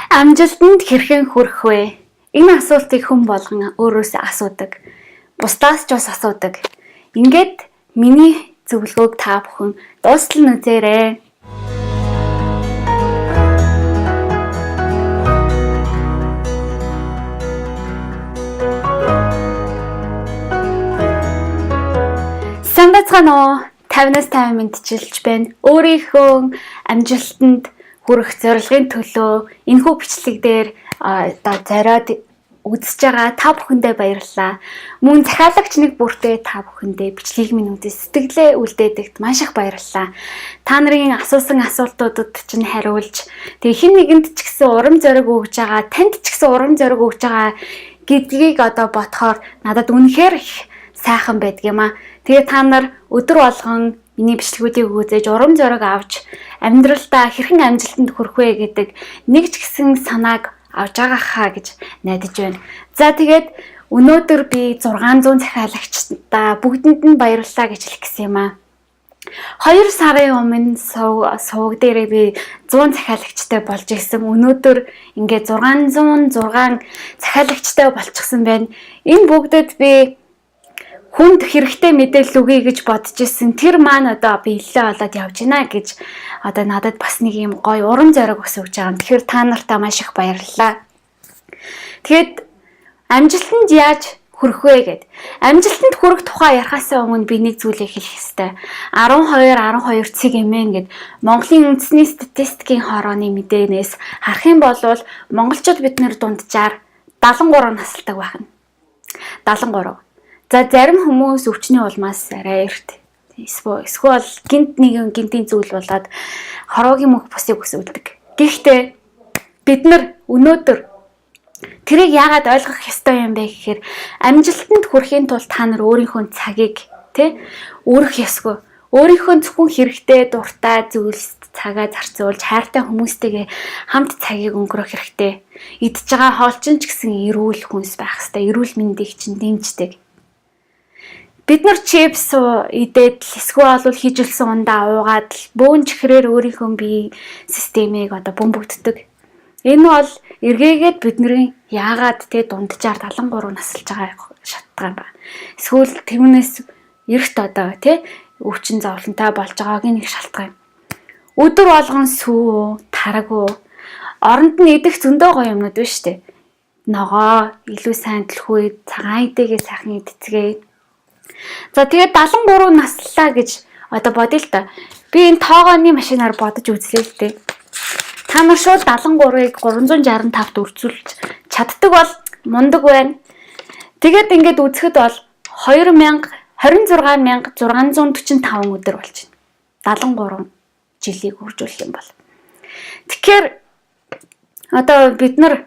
Амжилтанд хэрхэн хүрэх вэ? Энэ асуултыг хүн болгон өөрөөсөө асуудаг. Бусдаас ч бас асуудаг. Ингээд миний зөвлөгөөг та бүхэн дуустал нь үзээрэй. Сайн байцгаана уу? 50-аас 50 мэдчилж байна. Өөрийнхөө амжилтанд хүрэх зорилгын төлөө энэхүү бичлэг дээр одоо зориод үзэж байгаа та бүхэндээ баярлалаа. Мөн захиалагч нэг бүртээ та бүхэндээ бичлэгийг минь үзэж сэтгэлээ үлдээдэгт маш их баярлалаа. Та нарын асуусан асуултуудад чинь хариулж, тэгээ хэн нэгэнд ч гэсэн урам зориг өгж байгаа, танд ч гэсэн урам зориг өгж байгаа гэдгийг одоо бодохоор надад үнэхээр их сайхан байдаг юм аа. Тэгээ та нар өдөр болгон миний бичлэгүүдийг үзэж урам зориг авч амьдралдаа хэрхэн амжилтанд хүрэх вэ гэдэг нэг ч гэсэн санааг авч байгаа хаа гэж найдаж байна. За тэгээд өнөөдөр би 600 захиалагчдаа бүгдэнд нь баярлалаа гэж хэлэх гэсэн юм аа. 2 сарын өмнө сувг дээрээ би 100 захиалагчтай болж исэн. Өнөөдөр ингээд 606 захиалагчтай болчихсон байна. Энэ бүгдэд би хүнд хэрэгтэй мэдээлэл өгье гэж бодож исэн. Тэр маань одоо биелэлээ болоод явж гинэ гэж одоо надад бас нэг юм гоё урам зориг бас өгч байгаа юм. Тэгэхээр та нартаа маш их баярлалаа. Тэгэхэд амжилтанд яаж хүрэх вэ гэд. Амжилтанд хүрэх тухай ярихаасаа өмнө би нэг зүйлийг хэлэх ёстой. 12 12 цэг эмэн гэд Монголын үндэсний статистикийн хорооны мэдээнээс харах юм бол монголчууд бид нэр дунджаар 73 насалдаг байна. 73. За зарим хүмүүс өвчний улмаас арай эрт эсвэл гинт нэгэн гинтийн зүйл болоод хороогийн мөх бусыг өсвөлдөг. Гэхдээ бид нар өнөөдөр тэрийг яагаад ойлгох ёстой юм бэ гэхээр амжилтанд хүрэхийн тулд та нар өөрийнхөө цагийг тэ өрөх ёсгүй. Өөрийнхөө зөвхөн хэрэгтэй дуртай зүйлс цагаа зарцуулж хайртай хүмүүстэйгээ хамт цагийг өнгөрөөх хэрэгтэй. Идж байгаа хоол чинь ч гэсэн эрүүл хүнс байх ёстой. Эрүүл мэндийг чинь дэмждэг. Бид нар чипс идээд л эсвэл бол хийжүүлсэн ундаа уугаад л бөөн чихрээр өөрийнхөө бие системийг одоо бөмбөгддөг. Энэ бол эргээгээд бидний яагаад те дунджаар 73 насалж байгаа шалтгаан байна. Эсвэл тэрнээс эрт одоо те өвчин зовлонтой болж байгаагийн нэг шалтгаан. Өдөр болгон сүү, тараг уу, оронд нь идэх зөндөө гоё юмнууд байна шүү дээ. Ногоо, илүү сайн төлхөө, цагаан идэгээ сайхан идцгээе. За тэгээд 73 наслаа гэж одоо бодъё л та. Би энэ тоогооны машинаар бодож үзлээ л дээ. Та нар шууд 73-ыг 365-д үрцүүлж чаддаг бол мундаг байна. Тэгээд ингээд үзэхэд бол 206,645 өдөр болж байна. 73 жилийг үржүүлэх юм бол. Тэгэхээр одоо бид нар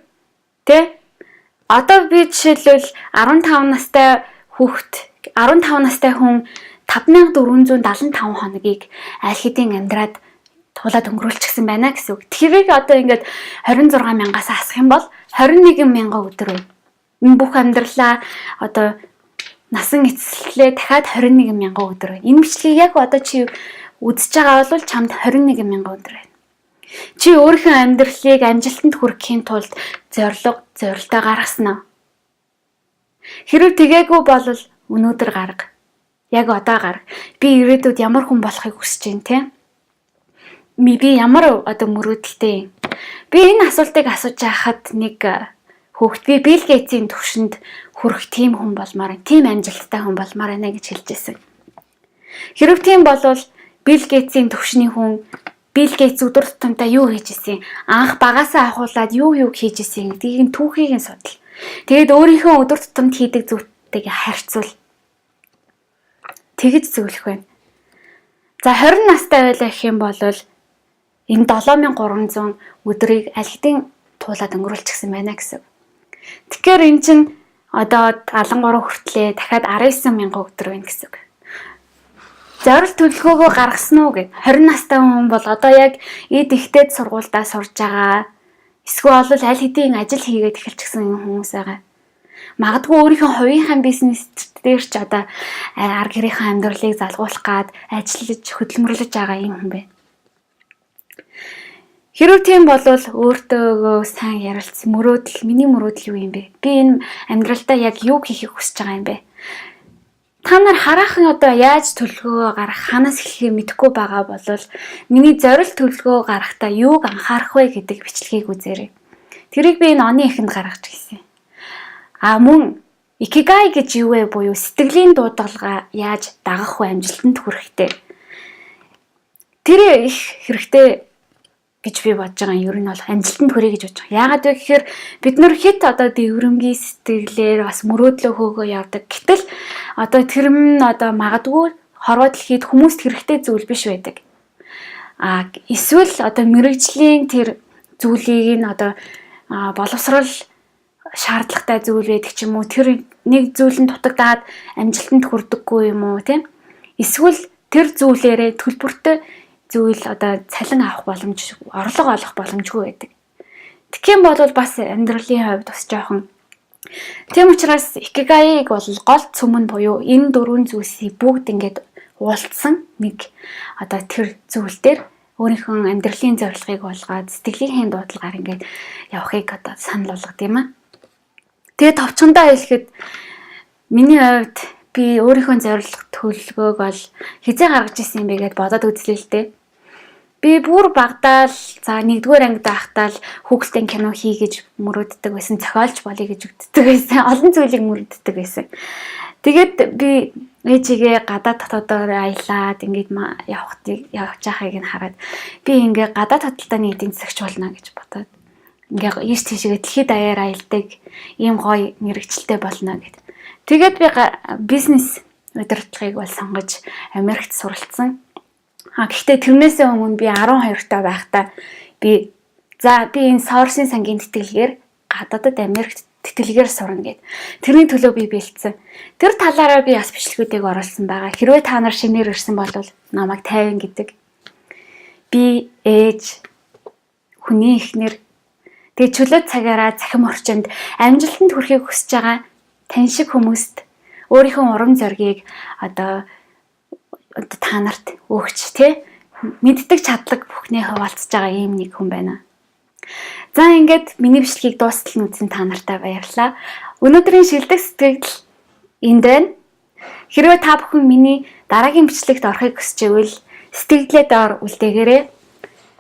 тэ одоо би жишээлбэл 15 настай хүүхэд 15 настай хүн 5475 хоногийг аль хэдийн амьдраад туулаад өнгөрүүлчихсэн байна гэсэн үг. Тэрийг одоо ингээд 26 мянгаас асах юм бол 21 мянган өдөр байна. Энэ бүх амьдралаа одоо насан эцэслээ дахиад 21 мянган өдөр байна. Энэ бичлэгийг яг одоо чи үзэж байгаа бол чамд 21 мянган өдөр байна. Чи өөрийнхөө амьдралыг амжилтанд хүрэхийн тулд зорилго, зорилтоо гаргасан уу? Хэрв тэгээгүй бол өнөөдөр гарга. Яг одоо гарга. Би ирээдүйд ямар хүн болохыг хүсэж байна те? Би ямар одоо мөрөөдөлтэй юм? Би энэ асуултыг асууж байхад нэг хүүхэд би Билл Гейтсийн төвшөнд хүрэх тийм хүн болмоор, тийм амжилттай хүн болмоор байна гэж хэлж байсан. Хэрв тийм бол Билл Гейтсийн төвшний хүн Билл Гейтс өдөр тутамдаа юу хийж исэн? Анх багасаа ахуулаад юу юу хийж исэн гэдгийг нь түүхийг нь судал. Тэгээд өөрийнхөө өдөр тутамд хийдэг зүйлтэйгээ харьцуул. Тэгэж зөвлөх байна. За 20 настай байлаа гэх юм бол энэ 7300 өдрийг аль хэдийн туулаад өнгөрүүлчихсэн байна гэсэн. Тэгэхээр эн чинь одоо 73 хүртлээ дахиад 19 мянган өдөр байна гэсэн үг. Зорилт төлөвлөгөөгөө гаргасан уу гэд 20 настай хүн бол одоо яг эд ихтэй сургуульдаа сурж байгаа. Эсвэл бол аль хэдийн ажил хийгээд эхэлчихсэн хүмүүс байгаа. Магадгүй өөрийнхөө хувийнхаа бизнес дээр ч одоо ар гэрийнхээ амьдралыг залгуулах гад ажиллаж хөдөлмөрлөж байгаа юм хүн байна. Хэрвээ тийм бол өөртөөгөө сайн ярилц, мөрөөдөл, миний мөрөөдөл юу юм бэ? Би энэ амьдралдаа яг юу хийхийг хүсэж байгаа юм бэ? Та нар хараахан одоо яаж төлөвлөгөө гаргах, хаанаас эхлэхээ мэдэхгүй байгаа бол миний зорилт төлөвлөгөө гаргахдаа юуг анхаарах вэ гэдэг бичлэгийг үзээрэй. Тэрийг би энэ оны эхэнд гаргаж ирсэн. А мөн икигай гэж юу вэ буюу сэтгэлийн дуудалгаа яаж дагах вэ, амжилтанд хүрэхтэй. Тэр их хэрэгтэй гэж би бодож байгаа юм. Ер нь бол амжилтанд хүрье гэж бодож байгаа. Яагаад вэ гэхээр бид нар хэд одоо дэврэмгийн сэтгэлээр бас мөрөөдлөө хөөгөө явдаг. Гэтэл одоо тэр нь одоо магадгүй хорвоо дэлхийд хүмүүст хэрэгтэй зүйл биш байдаг. А эсвэл одоо мэрэгжлийн тэр зүйлийг нь одоо боловсрал шаардлагатай зүйл байдаг ч юм уу, тэр нэг зүйл нь дутагдаад амжилтанд хүрдэггүй юм уу, тийм? Эсвэл тэр зүйлээрээ төлбөртэй зүйл одоо цалин авах боломж, орлого олох боломжгүй байдаг. Тэгэх юм бол бас амьдралын хувьд бас жоохон. Тийм учраас икигайг бол гол цөм нь буюу энэ дөрвөн зүйлсийг бүгд ингээд уулзсан нэг одоо тэр зүйл дээр өөрийнхөө амьдралын зорилгыг болгоод сэтгэлийн дуудлагаар ингээд явахыг одоо санал болгод юм аа. Тэгээ товчхондоо хэлэхэд миний хувьд би өөрийнхөө зорилго төлөвлөгөөг бол хизээ гаргаж исэн юм бэ гэдээ бодоод үзлээ л дээ. Би бүр багадаа л за 1-р ангид байхдаа л хүүхэлдэйн кино хий гэж мөрөөддөг байсан, зохиолч болъё гэж өгддөг байсан. Олон зүйлийг мөрөөддөг байсан. Тэгээд би ээжигээ гадаад дотоодоор аялаад ингээд явахтыг явж байгааг нь хараад би ингээ гадаад хөдөлтөний эдийн засагч болно гэж бодоод ингээ ийш тийшээ дэлхийд даяар аялдаг ийм гоё мэрэгчлээ болно гэд. Тэгээд би бизнес удирдлагыг бол сонгож Америкт суралцсан. А гэхдээ тэрнээсээ өмнө би 12 та байхдаа би за би энэ Сорсын сангийн тэтгэлгээр гадаадад Америкт тэтгэлгээр сурна гэд. Тэрний төлөө би бэлдсэн. Тэр талаараа би бас бичлэгүүдийг оруулсан байгаа. Хэрвээ та нар шинээр ирсэн бол намайг 50 гэдэг. Би ээж, хүний эхнэр, тэгээ чөлөө цагаараа цахим орчинд амжилтанд хүрэхийг хүсэж байгаа тань шиг хүмүүст өөрийнхөө урам зоригийг одоо та нарт өгч тэ мэддэг чадлаг бүхнээ хуваалцаж байгаа ийм нэг хүн байна. За ингээд миний бичлэгийг дуустал нь үзсэн та нартай баярлалаа. Өнөөдрийн шилдэг сэтгэл энд байна. Хэрвээ та бүхэн миний дараагийн бичлэгт орохыг хүсч байвал сэтгэлдээ доор үлдээгээрэй.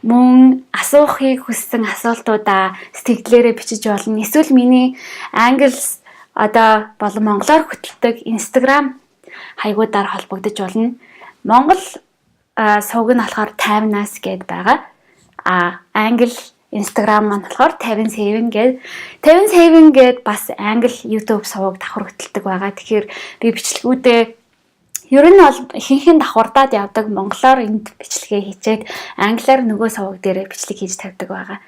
Мөн асуухыг хүссэн асуултуудаа сэтгэлдээрээ бичиж болно. Эсвэл миний англи одоо болон монголоор хөтэлдэг Instagram хаягуудаар холбогдож болно. Монгол сувг нь болохоор 50-наас гээд байгаа. А англи Instagram маань болохоор 57 гээд 57 гээд бас англи YouTube суваг давхар хөтэлдэг байгаа. Тэгэхээр би бичлэгүүдээ ер нь бол ихэнх нь давхардаад явдаг. Монголоор энд бичлэгээ хийчээд англиар нөгөө суваг дээрээ бичлэг хийж тавьдаг байгаа.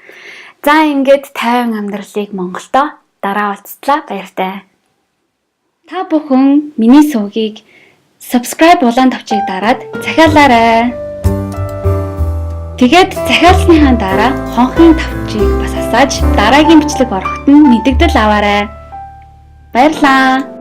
За ингээд 50 амьдралыг Монголдо дараа уулзлаа. Баяртай. Та бүхэн миний сувгийг subscribe улаан товчийг дараад захиалаарай. Тэгээд захиалсныхаа дараа хонхын товчийг бас асааж дараагийн бичлэг ороход нь мэдэгдэл аваарай. Баярлалаа.